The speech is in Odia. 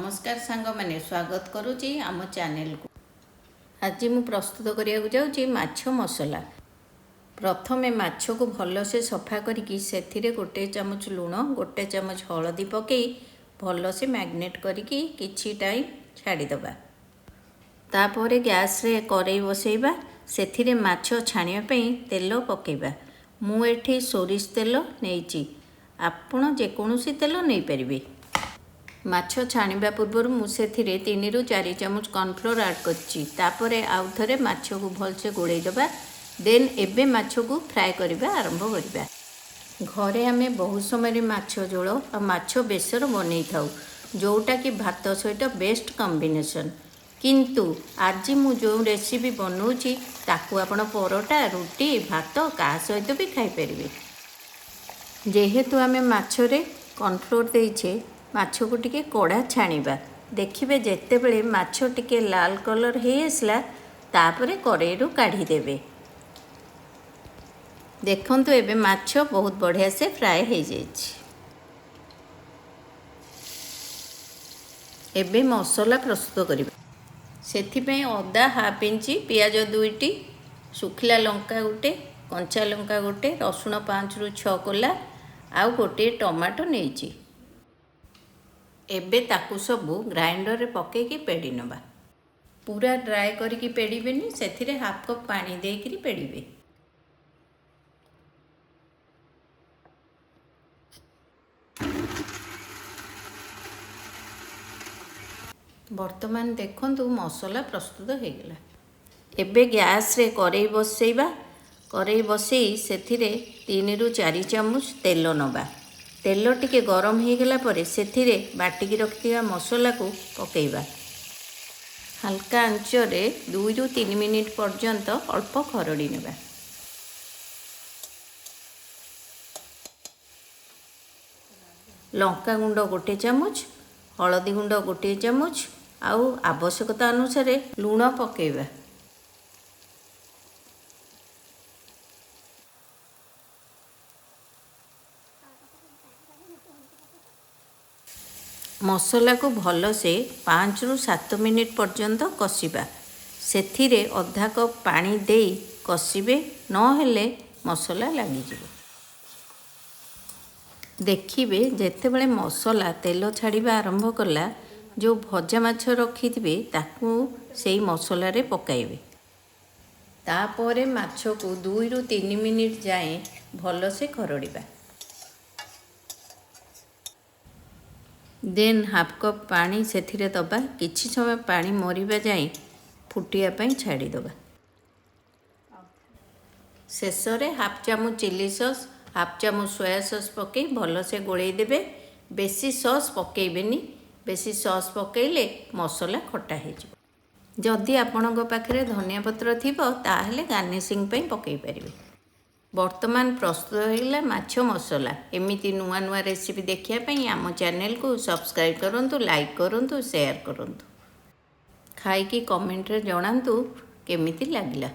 ନମସ୍କାର ସାଙ୍ଗମାନେ, ସ୍ୱାଗତ କରୁଛି ଆମ ଚ୍ୟାନେଲକୁ। ଆଜି ମୁଁ ପ୍ରସ୍ତୁତ କରିବାକୁ ଯାଉଛି ମାଛ ମସଲା। ପ୍ରଥମେ ମାଛକୁ ଭଲସେ ସଫା କରିକି ସେଥିରେ 1 ଚାମଚ ଲୁଣ, 1 ଚାମଚ ହଳଦୀ ପକାଇ ଭଲସେ ମ୍ୟାରିନେଟ୍ କରିକି କିଛି ଟାଇମ୍ ଛାଡ଼ିଦେବା। ତାପରେ ଗ୍ୟାସ୍ରେ କରେଇ ବସେଇବା। ସେଥିରେ ମାଛ ଛାଣିବା ପାଇଁ ତେଲ ପକାଇବା। ମୁଁ ଏଠି ସୋରିଷ ତେଲ ନେଇଛି, ଆପଣ ଯେକୌଣସି ତେଲ ନେଇପାରିବେ। ମାଛ ଛାଣିବା ପୂର୍ବରୁ ମୁଁ ସେଥିରେ 3ରୁ 4 ଚାମଚ କର୍ଣ୍ଣଫ୍ଲୋର୍ ଆଡ଼୍ କରିଛି। ତାପରେ ଆଉ ଥରେ ମାଛକୁ ଭଲସେ ଗୋଳେଇ ଦେବା। ଦେନ୍ ଏବେ ମାଛକୁ ଫ୍ରାଏ କରିବା ଆରମ୍ଭ କରିବା। ଘରେ ଆମେ ବହୁତ ସମୟରେ ମାଛ ଝୋଳ ଆଉ ମାଛ ବେସର ବନେଇଥାଉ, ଯେଉଁଟାକି ଭାତ ସହିତ ବେଷ୍ଟ କମ୍ବିନେସନ୍। କିନ୍ତୁ ଆଜି ମୁଁ ଯେଉଁ ରେସିପି ବନାଉଛି, ତାକୁ ଆପଣ ପରଟା, ରୁଟି, ଭାତ କାହା ସହିତ ବି ଖାଇପାରିବେ। ଯେହେତୁ ଆମେ ମାଛରେ କର୍ଣ୍ଣଫ୍ଲୋର୍ ଦେଇଛେ, ମାଛକୁ ଟିକେ କଡ଼ା ଛାଣିବା। ଦେଖିବେ, ଯେତେବେଳେ ମାଛ ଟିକେ ଲାଲ କଲର୍ ହେଇ ଆସିଲା, ତାପରେ କରେଇରୁ କାଢ଼ିଦେବେ। ଦେଖନ୍ତୁ, ଏବେ ମାଛ ବହୁତ ବଢ଼ିଆ ସେ ଫ୍ରାଏ ହେଇଯାଇଛି। ଏବେ ମସଲା ପ୍ରସ୍ତୁତ କରିବା। ସେଥିପାଇଁ ଅଦା ହାଫ୍ ଇଞ୍ଚ, ପିଆଜ 2ଟି, ଶୁଖିଲା ଲଙ୍କା ଗୋଟେ, କଞ୍ଚା ଲଙ୍କା ଗୋଟେ, ରସୁଣ 5ରୁ 6 କୋଲା ଆଉ ଗୋଟିଏ ଟମାଟୋ ନେଇଛି। ଏବେ ତାକୁ ସବୁ ଗ୍ରାଇଣ୍ଡରରେ ପକାଇକି ପେଡ଼ି ନେବା। ପୁରା ଡ୍ରାଏ କରିକି ପେଡ଼ିବେନି, ସେଥିରେ ହାଫ୍ କପ୍ ପାଣି ଦେଇକିରି ପେଡ଼ିବେ। ବର୍ତ୍ତମାନ ଦେଖନ୍ତୁ, ମସଲା ପ୍ରସ୍ତୁତ ହେଇଗଲା। ଏବେ ଗ୍ୟାସ୍ରେ କରେଇ ବସେଇବା। କରେଇ ବସେଇ ସେଥିରେ 3ରୁ 4 ଚାମଚ ତେଲ ନେବା। ତେଲ ଟିକେ ଗରମ ହେଇଗଲା ପରେ ସେଥିରେ ବାଟିକି ରଖିଥିବା ମସଲାକୁ ପକାଇବା। ହାଲକା ଆଞ୍ଚରେ 2ରୁ 3 ମିନିଟ୍ ପର୍ଯ୍ୟନ୍ତ ଅଳ୍ପ ଖରଡ଼ି ନେବା। ଲଙ୍କା ଗୁଣ୍ଡ 1 ଚାମଚ, ହଳଦୀ ଗୁଣ୍ଡ 1 ଚାମଚ ଆଉ ଆବଶ୍ୟକତା ଅନୁସାରେ ଲୁଣ ପକାଇବା। ମସଲାକୁ ଭଲସେ 5ରୁ 7 ମିନିଟ୍ ପର୍ଯ୍ୟନ୍ତ କଷିବା। ସେଥିରେ ଅଧା କପ୍ ପାଣି ଦେଇ କଷିବେ, ନହେଲେ ମସଲା ଲାଗିଯିବ। ଦେଖିବେ, ଯେତେବେଳେ ମସଲା ତେଲ ଛାଡ଼ିବା ଆରମ୍ଭ କଲା, ଯେଉଁ ଭଜା ମାଛ ରଖିଥିବେ, ତାକୁ ସେଇ ମସଲାରେ ପକାଇବେ। ତାପରେ ମାଛକୁ 2ରୁ 3 ମିନିଟ୍ ଯାଏଁ ଭଲସେ ଖରଡ଼ିବା। ଦେନ୍ ହାଫ୍ କପ୍ ପାଣି ସେଥିରେ ଦେବା। କିଛି ସମୟ ପାଣି ମରିବା ଯାଏଁ ଫୁଟିବା ପାଇଁ ଛାଡ଼ିଦେବା। ଶେଷରେ ହାଫ୍ ଚାମଚ ଚିଲି ସସ୍, ହାଫ୍ ଚାମଚ ସୋୟା ସସ୍ ପକାଇ ଭଲସେ ଗୋଳେଇ ଦେବେ। ବେଶୀ ସସ୍ ପକାଇବେନି, ବେଶୀ ସସ୍ ପକାଇଲେ ମସଲା ଖଟା ହେଇଯିବ। ଯଦି ଆପଣଙ୍କ ପାଖରେ ଧନିଆ ପତ୍ର ଥିବ, ତାହେଲେ ଗାର୍ନିସିଂ ପାଇଁ ପକାଇ ପାରିବେ। ବର୍ତ୍ତମାନ ପ୍ରସ୍ତୁତ ହୋଇଗଲା ମାଛ ମସଲା। ଏମିତି ନୂଆ ନୂଆ ରେସିପି ଦେଖିବା ପାଇଁ ଆମ ଚ୍ୟାନେଲକୁ ସବସ୍କ୍ରାଇବ୍ କରନ୍ତୁ, ଲାଇକ୍ କରନ୍ତୁ, ସେୟାର କରନ୍ତୁ। ଖାଇକି କମେଣ୍ଟରେ ଜଣାନ୍ତୁ କେମିତି ଲାଗିଲା।